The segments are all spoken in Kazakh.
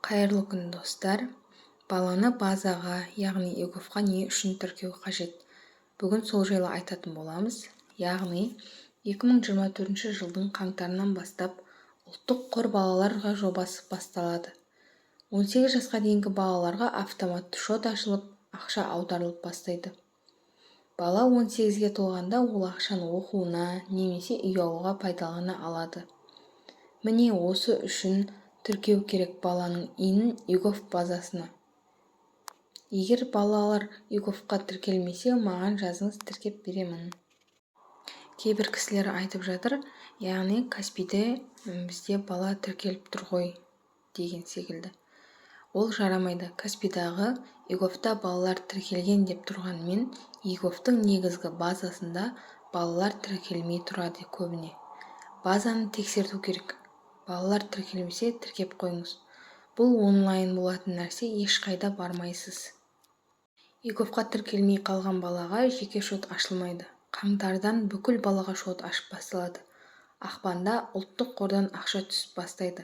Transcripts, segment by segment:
Қайырлы күн, достар! Баланы базаға, яғни eGov-қа не үшін тіркеу қажет? Бүгін сол жайлы айтатын боламыз. Яғни 2024 жылдың қаңтарынан бастап Ұлттық қор балаларға жобасы басталады. 18 жасқа дейінгі балаларға автоматты шот ашылып, ақша аударылып бастайды. Бала 18-ге толғанда, ол ақшаны оқуына немесе үй алуға пайдалана алады. Міне, осы үшін тіркеу керек баланың ИИН-ін eGov базасына. Егер балалар eGov-қа тіркелмесе, маған жазыңыз, тіркеп беремін. Кейбір кісілер айтып жатыр, яғни Каспиде бізде бала тіркеліп тұр ғой деген секілді. Ол жарамайды. Каспидағы eGov-та балалар тіркелген деп тұрғанымен, eGov-тың негізгі базасында балалар тіркелмей тұрады көбіне. Базаны тексерту керек. Балалар тіркелмесе, тіркеп қойыңыз. Бұл онлайн болатын нәрсе, ешқайда бармайсыз. eGov-қа тіркелмей қалған балаға жеке шот ашылмайды. Қаңтардан бүкіл балаға шот ашып басталады. Ақпанда Ұлттық қордан ақша түсіп бастайды.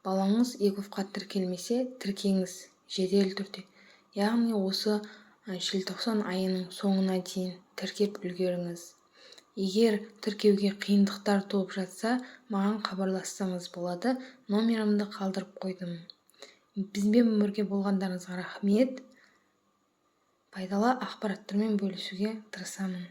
Балаңыз eGov-қа тіркелмесе, тіркеңіз жедел түрде, яғни осы желтоқсан айының соңына дейін тіркеп үлгеріңіз. Егер тіркеуге қиындықтар туып жатса, маған хабарлассаңыз болады, номерімді қалдырып қойдым. Бізбен бірге болғандарыңызға рахмет! Пайдалы ақпараттармен бөлісуге тырысамын.